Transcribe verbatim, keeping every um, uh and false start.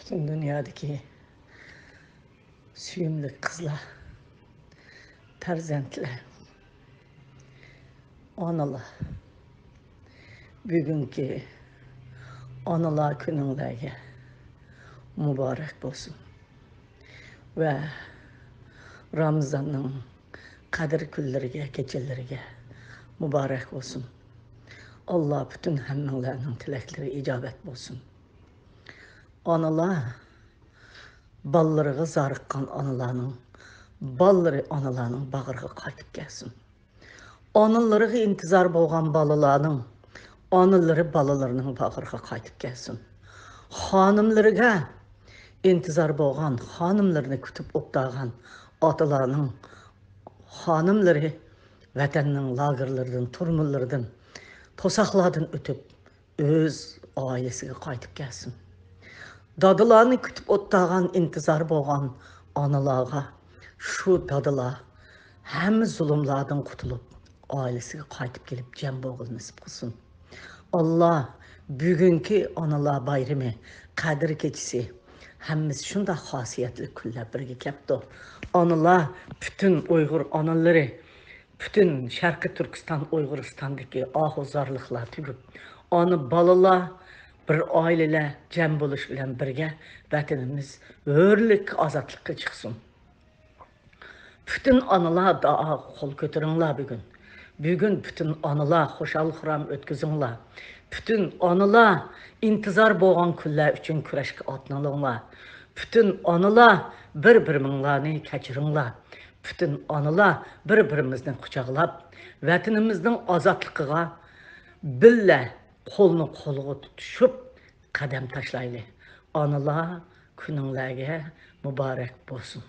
پۈتۈن دۇنيادىكى سۆيۈملۈك قىزلار، پەرزەنتلەر، ئانىلار، بۈگۈنكى ئانىلار كۈنۈڭلارگە مۇبارەك بولسۇن ۋە رامىزاننىڭ قەدىر كۈنلىرىگە، كېچىلىرىگە مۇبارەك بولسۇن. ئاللا پۈتۈن ھەممىڭلارنىڭ تىلەكلىرى ئىجابەت بولسۇن. ئانىلار، بالىلىرىغا زارىققان ئانىلارنىڭ بالىلىرى ئانىلارنىڭ باغرىغا قايتىپ كەلسۇن. ئانىلىرىغا ئىنتىزار بولغان بالىلارنىڭ ئانىلىرى بالىلىرىنىڭ باغرىغا قايتىپ كەلسۇن. خانىملىرىغا ئىنتىزار بولغان، خانىملىرىنى كۈتۈپ ئولتۇرغان ئاتىلارنىڭ خانىملىرى ۋەتەننىڭ لاگېرلىرىدىن، تۈرمىلىرىدىن، توساقلاردىن ئۆتۈپ، ئۆز ئائىلىسىگە قايتىپ كەلسۇن. دادىلارنى كۈتۈپ ئولتۇرغان، ئىنتىزار بولغان ئانىلارغا شۇ دادىلار ھەممە زۇلۇملاردىن قۇتۇلۇپ، ئائىلىسىگە قايتىپ كېلىپ جەم بولغىلى نېسىپ قىلسۇن. ئاللا بۈگۈنكى ئانىلار بايرىمى، قەدىر كېچىسى، ھەممىسى شۇنداق خاسىيەتلىك كۈنلەر بىرگە كەپتۇ. ئانىلار پۈتۈن ئۇيغۇر ئانىلىرى، پۈتۈن شەرقىي تۈركىستان، ئۇيغۇرىستاندىكى ئاھۇ زارلىقلار تۈگۈپ، ئانا بالىلار بىر ئائىلىلەر جەم بولۇش بىلەن بىرگە ۋەتىنىمىز ھۆرلۈك، ئازادلىققا چىقسۇن. پۈتۈن ئانىلار دائاغا قول كۆتۈرۈڭلار بۈگۈن. بۈگۈن پۈتۈن ئانىلار خۇشال-خۇرام ئۆتكۈزۈڭلار. پۈتۈن ئانىلار ئىنتىزار بولغان كۈنلەر ئۈچۈن كۈرەشكە ئاتلىنىڭلار. پۈتۈن ئانىلار بىر-بىرىڭلارنى كەچۈرۈڭلار. پۈتۈن ئانىلار بىر-بىرىمىزنى قۇچاقلاپ، ۋەتىنىمىزنىڭ ئازادلىقىغا بىللە قولنى قولغا تۇتۇشۇپ قەدەم تاشلايلى. ئانىلار كۈنۈڭلارگە مۇبارەك بولسۇن.